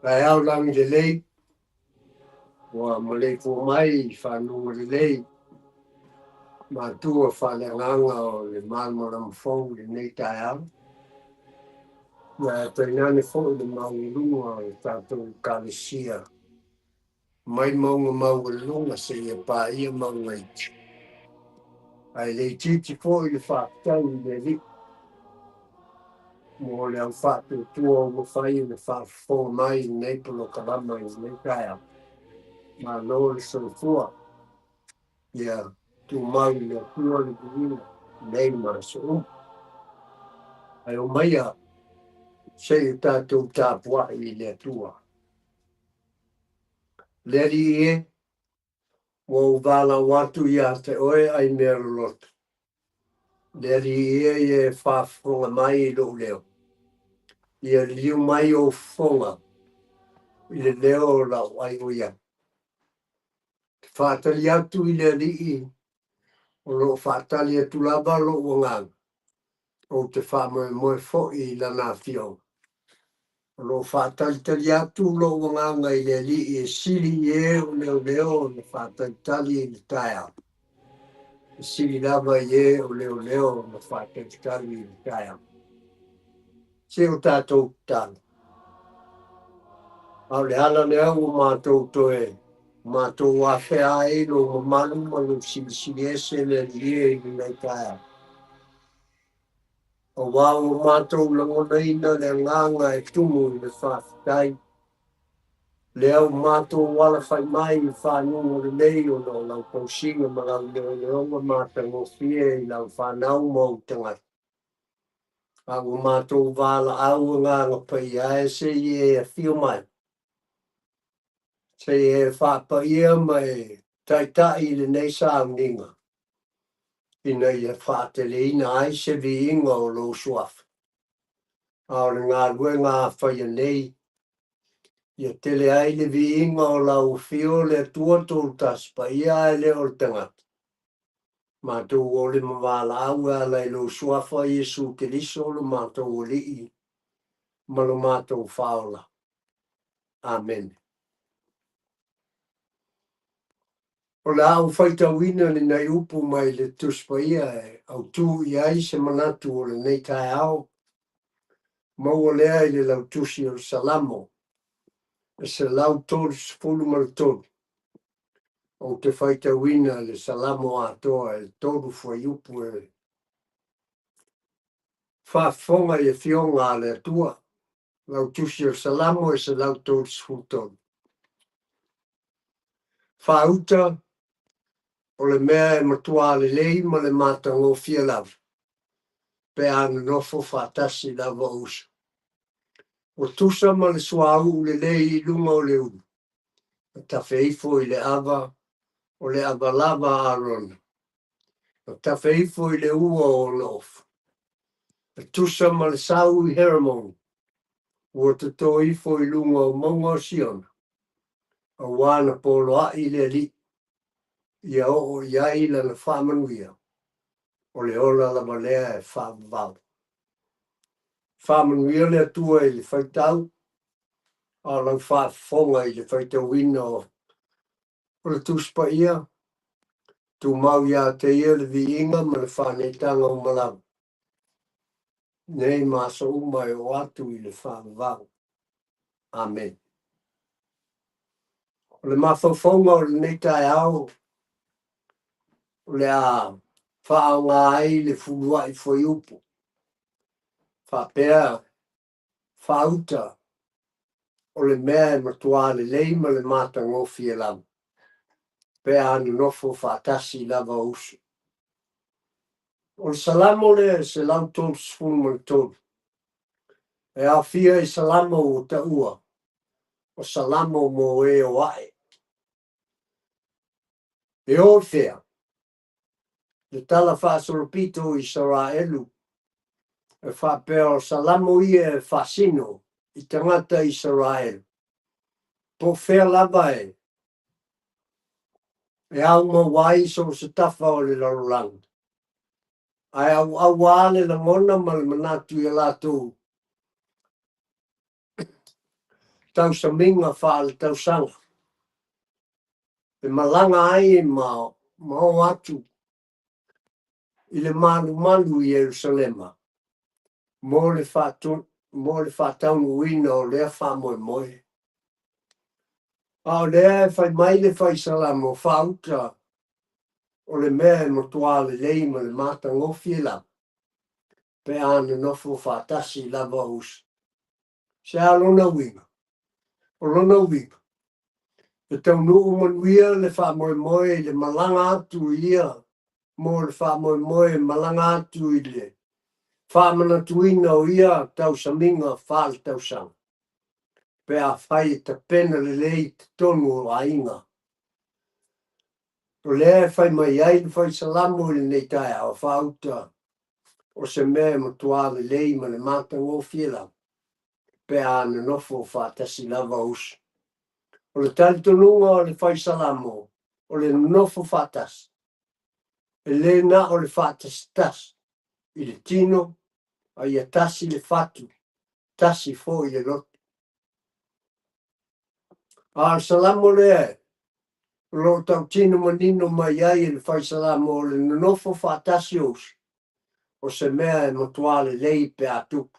Taeao lagi lelei, ua maleifua mai i faguga lelei matua faaleagaga o le malamalama fou i lenei taeao. Ma e tainane foi le maualuga o le tatou Ekalesia mai mauga maualuluga seia paia mauga iti. Ae le itiiti foi le faafetai i le Alii mo le au faatuatua ua mafai ona faafofoga mai i lenei polokalama i lenei taeao. Malo le soifua, ia tumau i le Atua le viiga nei ma aso uma. Ae omaia se i o tatou tapuai i le Atua. Le Alii e, ua ou valaau atu ia te oe ai mea loloto. Le Alii e, ia e faafofoga mai i lou leo. Ia liliu mai ou fofoga i le leo o lau aioi atu. Te faatali atu i le Alii, o loo faatali atu lava lou agaga, ou te faamoemoe foi i lana afioga. O loo faatalitali atu lou agaga i le Alii e sili i e o leoleo ona faatalitali i le taeao. E sili lava i e o leoleo ona faatalitali i le taeao. Se o tatou tatalo. A o le ala lea ua matou toe matou afea ai lou mamalu ma lou silisili ese le Alii e i lenei taeao. Auā ua matou lagonaina le agaga e tumu i le faafetai, lea ua matou alafai mai i faguga lelei ona o lau tausiga ma lau leoleoga matagofie i lau fanau ma ou tagata. A ua matou valaau agaga paia e se i e afio mai, se i e faapaia ma e taitai i lenei sauniga, ina ia faateleina ai se viiga o lou suafa. A o le galuega a faia nei, ia tele ai le viiga o lau afio le Atua Tolu Tasi Paia ae le o le tagata. Matou ole ma valaau e ala i lou suafa Iesu Keriso lo matou Alii ma lo matou Faaola. Amene. O le a ou faitauina lenei upu mai le Tusi Paia e autū i ai se manatu o lenei taeao, maua lea i le lautusi o le Salamo e 133. Ou te faitauina le Salamo atoa e tolu fuaiupu e faafofoga i afioga a le Atua. Lautusi o le Salamo e 133. Faauta o le mea e matuā lelei ma le matagofie lava, pe a nonofo faatasi lava o uso. Ua tusa ma le suauu lelei i luga o le ulu, na tafe ifo i le ava, o le ava lava a Arona, na tafe ifo i le ua o ona ofa. E tusa ma le sau i Heremona, ua toto ifo i luga o mauga o Siona, auā na poloai le Alii, ia oo i ai lana faamanuia, o le ola lava lea e faavavau. Faamanuia le Atua i le faitau, a o lau faafofoga i le faitauina o le Tusi Paia, tumau ia te ia le viiga ma le faaneetaga uma lava, nei ma aso uma e oo atu i le faavavau. Amene. O le mafaufauga o lenei taeao, o le a faaaoga ai le fuluai fuaiupu, faapea faauta o le mea e matuā lelei ma le matagofie lava, pe a nonofo faatasi lava o uso. O le Salamo lea e 133, e aofia i Salamo ua taua, o Salamo mo e o ae. E o i fea? Le tala faasolopito i Isaraelu e faapea o Salamo ia e faasino i tagata Isaraelu, po o fea lava e aumau ai so o se tafa o le lalolagi, ae auaua le lagona ma le manatu ia latou. tausamiga faaletausaga e malaga ai ma o atu i le malumalu i Ierusalema mo le faataunuuina o lea faamoemoe. A o lea e fai mai le fai Salamo faauta o le mea e matua lelei ma le matagofie lava pe a nonofo faatasi lava uso. Se a lona uiga? O lona uiga, e taunuu manuia le faamoemoe i le malaga atu ia mo le faamoemoe malaga atu i le faamanatuina o ia tausamiga faaletausaga pe a fai e tapena lelei totonu o aiga. O lea e fai mai ai le fai Salamo i lenei taeao faauta o se mea e matua lelei ma le matagofie lava pe a nonofo faatasi lava uso. O le talitonuga o le fai Salamo o le nonofo faatasi, e le na o le faatasitasi i le tino, a ia tasi le fatu, tasi foi le loto. A o le Salamo lea o lo o tautino manino mai ai e le fai Salamo o le nonofo faatasi o uso, o se mea e matua lelei pe a tupu.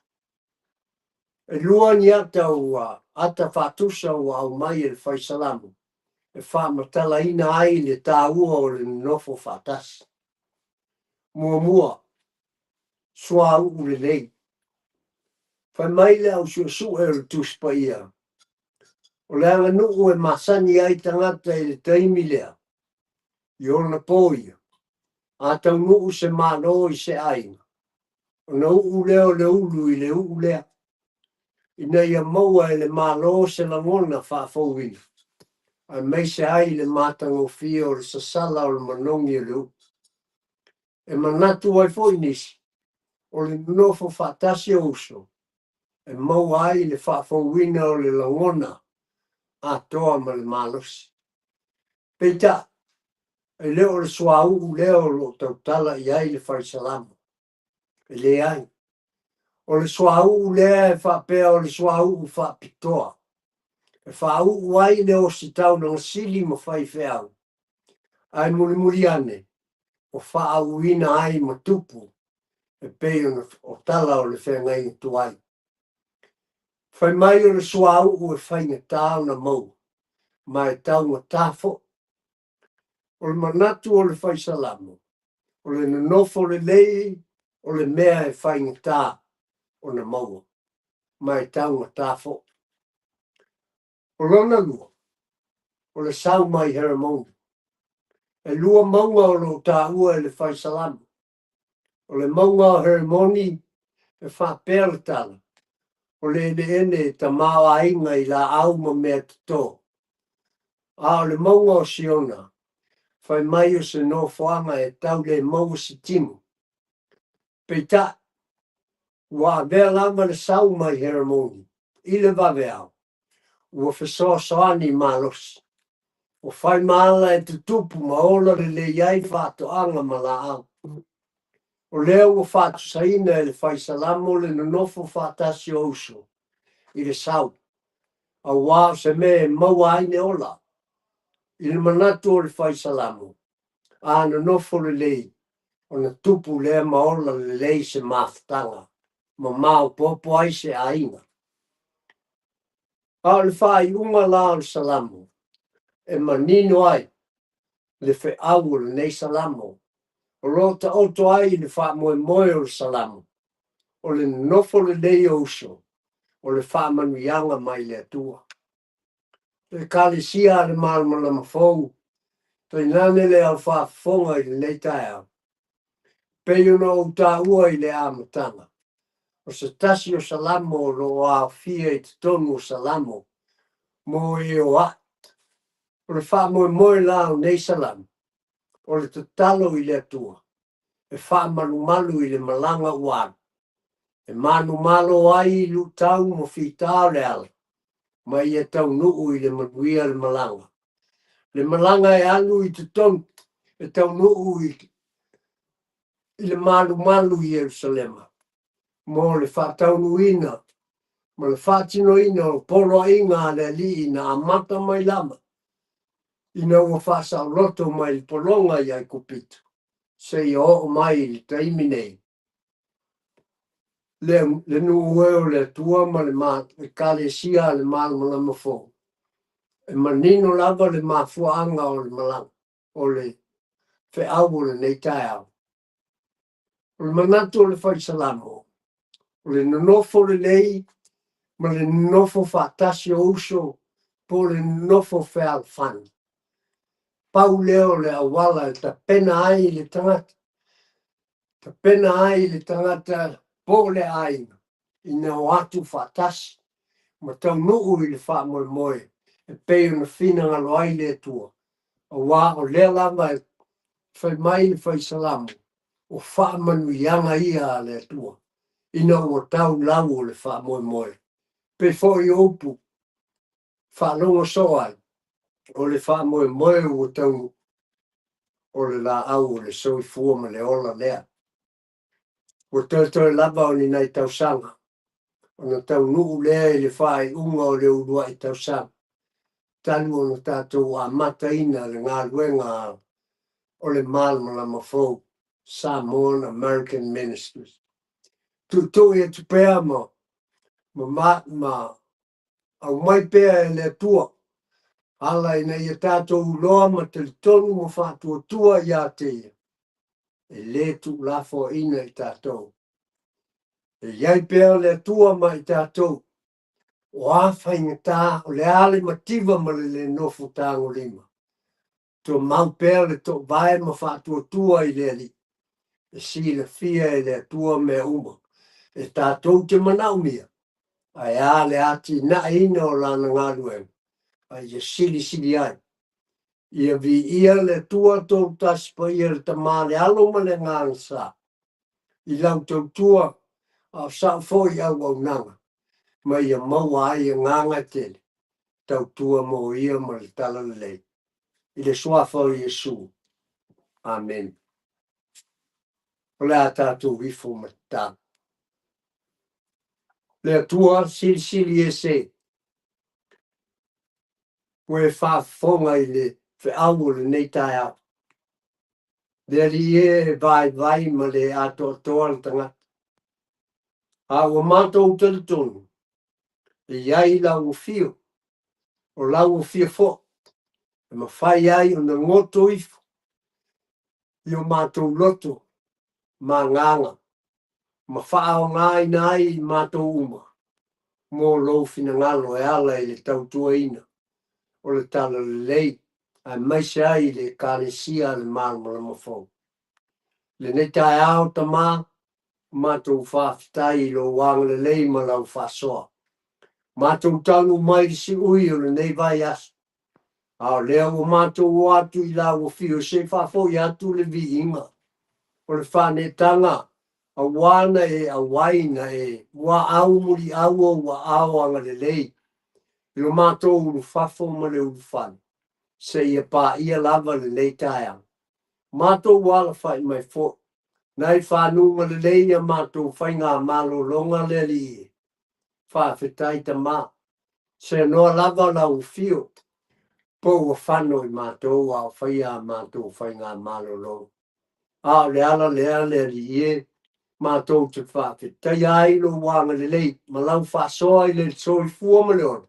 E lua ni ata ua ata faatusa ua aumai e le fai Salamo e faamatalaina ai le taua o le nonofo faatasi. Muamua, suauu lelei. Fai mai le au suesue o le Tusi Paia, o le aganuu e masani ai tagata i le taimi lea, i ona po ia, a taunuu se malo i se aiga, ona uu lea o le ulu i le uu lea, ina ia maua e le malo se lagona faafouina, aemaise ai le matagofie o le sasala o le manogi o le uu. E manatu ai foi nisi, o le nonofo faatasi o uso, e maua ai le faafouina o le lagona atoa ma le malosi. Peitai, e le o le suauu lea o lo o tautala i ai le fai Salamo. E leai. O le suauu lea e faapea o le suauu faapitoa, e faauu ai le ositaulaga sili ma faifeau, ae mulimuli ane, o faaauuina ai ma tupu, e pei o tala o le feagaiga tuai. Fai mai o le suauu e faigata ona maua, ma e taugata foi. O le manatu o le fai Salamo, o le nonofo lelei o le mea e faigata ona maua, ma e taugata foi. O lona lua, o le sau mai Heremoni. E lua mauga o lo o taua e le fai Salamo. O le mauga o Heremoni e faapea le tala, o le eleele e tamaoaiga i laau ma mea toto. A o le mauga o Siona, fai mai o se nofoaga e tau le maua se timu. Peitai, ua avea lava le sau mai Heremoni i le vaveao, ua fesoasoani malosi. O fai maala e tutupu ma ola lelei ai faatoaga ma laau. O lea ua faatusaina e le fai Salamo le nonofo faatasi o uso i le sau, auā o se mea e maua ai le ola. I le manatu o le fai Salamo, a nonofo lelei, ona tupu lea ma ola lelei se mafutaga, ma maopoopo ai se aiga. A o le faaiuga la o le Salamo, e manino ai le feau o lenei Salamo, o lo o taoto ai le faamoemoe o le Salamo, o le nonofo lelei o uso, o le faamanuiaga mai le Atua. Le Ekalesia a le Malamalama Fou, tainane le au faafofoga i lenei taeao, pei ona ou taua i le amataga, o se tasi o Salamo o lo o aofia i totonu o Salamo mo e o ae. O le faamoemoe la o nei Salamo, o le tatalo i le Atua, e faamalumalu i le malaga ua alu, e manumalo ai i luitau ma fita o le ala, ma ia taunuu i le manuia le malaga. Le malaga e alu i totonu, e taunuu i le malumalu i Ierusalema, mo le faataunuuina Ma le faatinoina o poloaiga a le Alii na amata mai lava ina ua faasaoloto mai le pologa i Aikupito seia oo mai i le taimi nei. Le, le nuu e o le Atua ma le Ekalesia a le Malamalama Fou, e manino lava le mafuaaga o le malaga, o le feau o lenei taeao. O le manatu o le Fai Salamo, o le nonofo lelei ma le nonofo faatasi o uso po o le nonofo fealofani. Pau lea o le auala e tapena ai le tagata, tapena ai le tagata po o le aiga ina o atu faatasi ma taunuu i le faamoemoe e pei ona finagalo ai le Atua, aua o lea lava e fai mai le Fai Salamo, o faamanuiaga ia a le Atua ina ua tau lau o le faamoemoe. Pei foi o upu faalogo soo ai, o le faamoemoe ua taunuu, o le laau o le soifua ma le ola lea. Ua toetoe lava o ni nai tausaga ona taunuu lea i le faaiuga o le uluai tausaga talu ona tatou amataina le galuega o le Malamalama Fou, Samoan American Ministries. Tuitui atu pea ma ma ma aumai pea e le Atua ala ina ia tatou iloa ma talitonu ma faatuatua ia te Ia, e lē tuulafoaiina i tatou. E i ai pea le Atua ma i tatou, o a faigata, o le a le mativa ma le lē nofo tagolima, tumau pea le toovae ma faatuatua i le Alii, e silafia e le Atua mea uma e tatou te manaomia, ae a le atinaeina o Lana galuega, a ia silisili ai. Ia viia le Atua Toatasi Paia, le Tama, le Alo ma le Agaga Sa, i lau tautua a o sau foi auaunaga, ma ia maua ai agaga e tele tautua mo ia ma le talalelei. I le suafa o Iesu. Amene. O le a tatou ifo ma tatalo. Le Atua silisili ese, ua e faafofoga i le feau o lenei taeao. Le Alii e, e vaivai ma le atoatoa le tagata, a ua matou talitonu e i ai lau afio, o lau afio foi e mafai ai ona goto ifo i o matou loto ma agaga ma faaaogaina ai i matou uma mo lou finagalo e ala i le tautuaina o le talalelei aemaise ai le Ekalesia a le Malamalama Fou. Lenei taeao, Tama, matou faafetai i lou agalelei ma lau faasoa. Matou taunuu mai i le siui o lenei vaiaso, a o lea ua matou o atu i lau afio se i faafoi atu le viiga o le faaneetaga aua na e auai na e muaau muliau ou aao agalelei i lo matou ulufafo ma le ulufale seia paia lava lenei taeao. Matou alafai mai foi nai fanuga lelei a matou faigamalologa le Alii e. Faafetai Tama, seanoa lava lau afio po ua fano i matou a o faia a matou faigamalologa. A o le ala lea le Alii e, matou te faafetaia ai lou agalelei ma lau faasoa i le soifua ma le ola,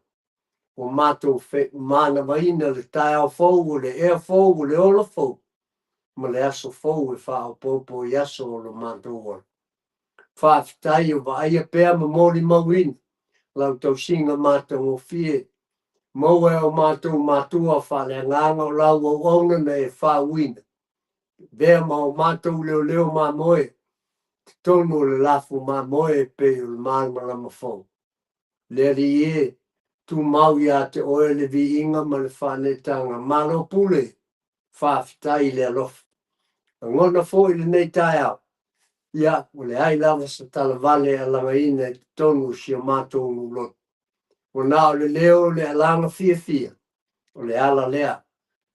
ua matou manavaina le taeao fou, o le ea fou, o le ola fou, ma le aso fou e faaopoopo i aso o lo matou ola. Faafetai o vaaia pea ma molimauina lau tausiga matagofie, maua e o matou matua faaleagaga o lau auauna na e faauuina, avea ma o matou leoleo mamoe, totonu o le lafo mamoe e pei o le Malamalama Fou. Le Alii e, tumau ia te oe le viiga ma le faaneetaga, malo pule, faafetai i le alofa. Lagona foi lenei taeao, ia, ua leai lava se talavale e alagaina i totonu o si o matou nuu loto. Ua na o le leo o le alaga fiafia, o le ala lea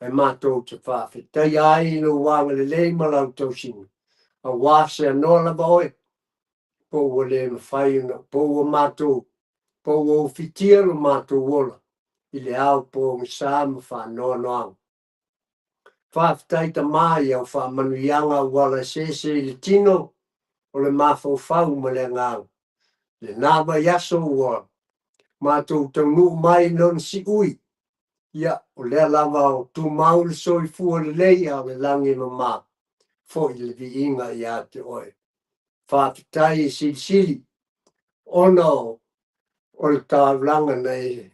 e matou te faafetaia ai i lou agalelei ma lau tausiga, aua seanoa lava oe, po ua le mafai ona, po ua matou Po ua ofitia lo matou ola i le ao pogisa ma faanoanoaga. Faafetai Tama i au faamanuiaga auala eseese i le tino o le mafaufau ma le agaga. Lena vaiaso ua matou taunuu mai i lona siui, ia, o lea lava o tumau le soifua lelei a o le lagi e mama foi le viiga ia te oe. Faafetai e silisili ona o le taulaga na e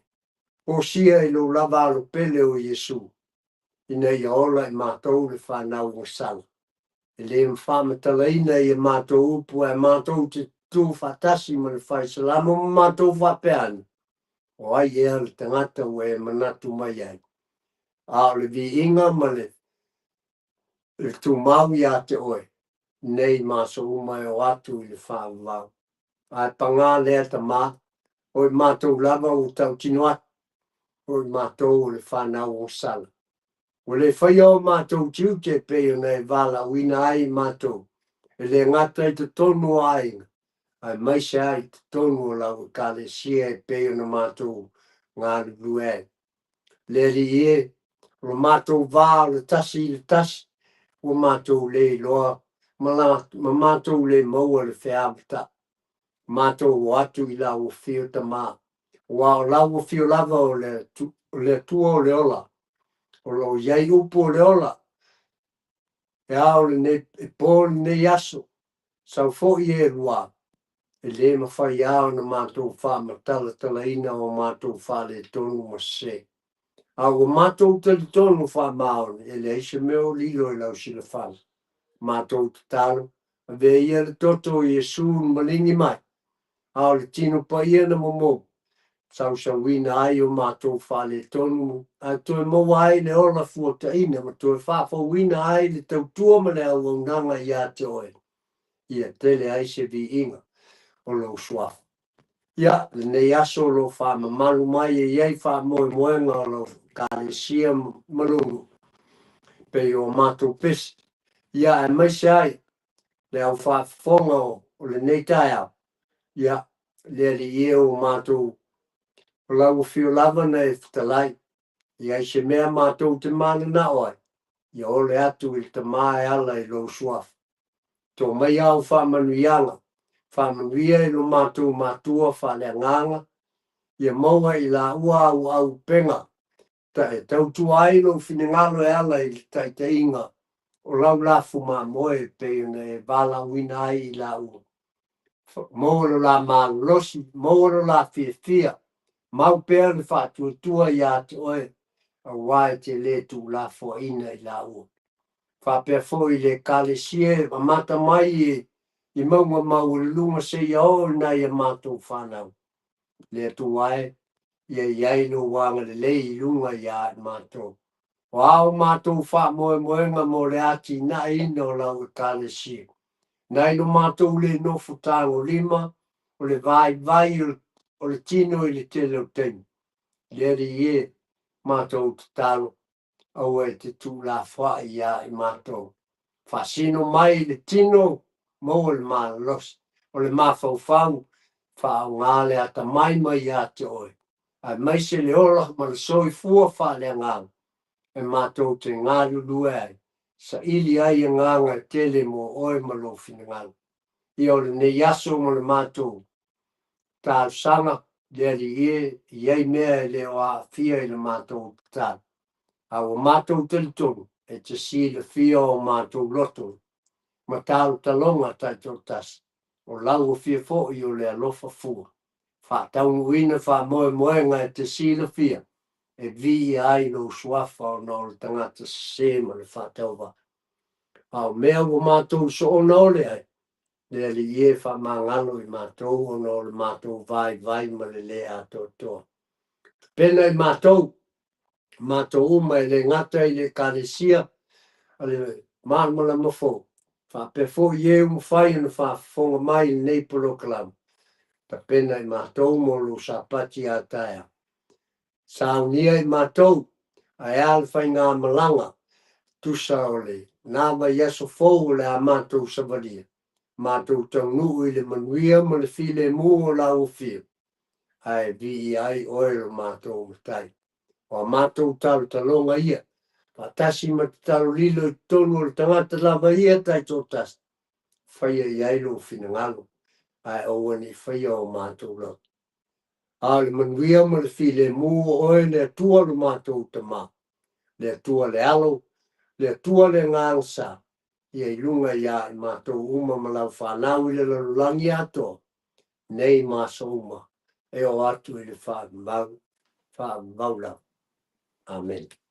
osia i lou lava alo pele o Iesu, ina ia ola i matou le fanau ogasala. E le faamatalaina i a matou upu ae matou te tu faatasi ma le faisalamo ma matou faapea ane, o ai ea le tagata ua e manatu mai ai, a o le viiga ma le tumau ia te oe, nei ma aso uma e o atu i le faavavau. Ae pagā lea Tama, o i matou lava ua tautino atu, o i matou o le fanau ogasala. Ua le faia o matou tiute e pei ona e valaauina ai i matou, e le gata i totonu o aiga, aemaise ai i totonu o lau Ekalesia e pei ona matou galulue ai. Le Alii e, o lo matou va o le tasi i le tasi, ua matou le iloa ma matou le maua le feavata'i. Matou o atu i lau afio Tama, aua o lau afio lava o le Atua o le ola, o lo o i ai upu o le ola, e ao lenei, e po lenei aso, sau foi e lua, e le mafai lava ona matou faamatalatalaina o matou faaletonu ma sese. A ua matou talitonu faamaoni, e leai se mea o lilo i lau silafaga. Matou tatalo, avea ia le toto o Iesu na maligi mai, a o le tino paia na momou, sausauina ai o matou faaletonu, ae toe maua ai le ola fuataina ma toe faafouina ai le tautua ma le auaunaga ia te oe, ia tele ai se viiga o lou suafa. Ia, lenei aso o lo o faamamalu mai e i ai faamoemoega o lau Ekalesia ma lou nuu, pei o matou pesi, ia aemaise ai le au faafofoga o lenei taeao, ia, le Alii e o matou, o lau afio lava na e fetalai, i ai se mea matou te mananao ai, ia ole atu i le Tama e ala i lou suafa. To mai au faamanuiaga, faamanuia i lo matou matua faaleagaga, ia maua i laua auau upega, ta e tautua ai lou finagalo e ala i le taitaiga o lau lafu mamoe e pei ona e valaauina ai i laua. Maua lo la malolosi, maua lo la fiafia, mau pea le faatuatua ia te oe, aua e te le tuulafoaiina i laua. Faapea foi i le Ekalesia e amata mai i mauga maualuluga seia oo i nai a matou fanau. Le Atua e, ia i ai lou agalelei i luga ia i matou. O a o matou faamoemoega mo le atinaeina o lau Ekalesia, nai lo matou le nofo tagolima, o le vaivai o le tino i le tele o taimi. Le Alii e, matou tatalo, aua e te tuulafoai ia i matou. Faasino mai le tino, maua le malolosi, o le mafaufau, faaaoga le atamai mai ia te oe, aemaise le ola ma le soifua faaleagaga, e matou te galulue ai, saili ai agaga e tele mo oe ma lou finagalo. Ia o lenei aso ma le matou talosaga, le Alii e, i ai mea e le o aafia i le matou tatalo. A ua matou talitonu, e te silafia o matou loto, ma talotaloga taitoatasi, o lau afio foi o le alofa fua. Faataunuuina faamoemoega e te silafia, e viia ai lou suafa ona o le tagata sese ma le faatauvaa. A o mea ua matou soona ole ai, le Alii e faamagalo i matou ona o le matou vaivai ma le le atoatoa. Tapena i matou, matou uma e le gata i le Ekalesia a le Malamalama Fou, faapea foi e ua mafai ona faafofoga mai i lenei polokalame, tapena i matou mo lou Sapati a taeao. Saunia i matou, ae a le faigamalaga, tusa o le na vaiaso fou o le a matou savalia, matou taunuu i le manuia ma le filemu o lau afio. Ae viia ai oe lo matou Matai. O a matou talotaloga ia, faatasi ma tatalo lilo i totonu o le tagata lava ia taitoatasi, faia i ai lou finagalo, ae aua ne i faia o matou loto. A o le manuia ma le filemu o oe le Atua lo matou Tama, le Atua le Alo, le Atua le Agaga Sa, ia i luga ia i matou uma ma lau fanau i le lalolagi atoa, nei ma aso uma, e oo atu i le faavavau, faavavau lava. Amene.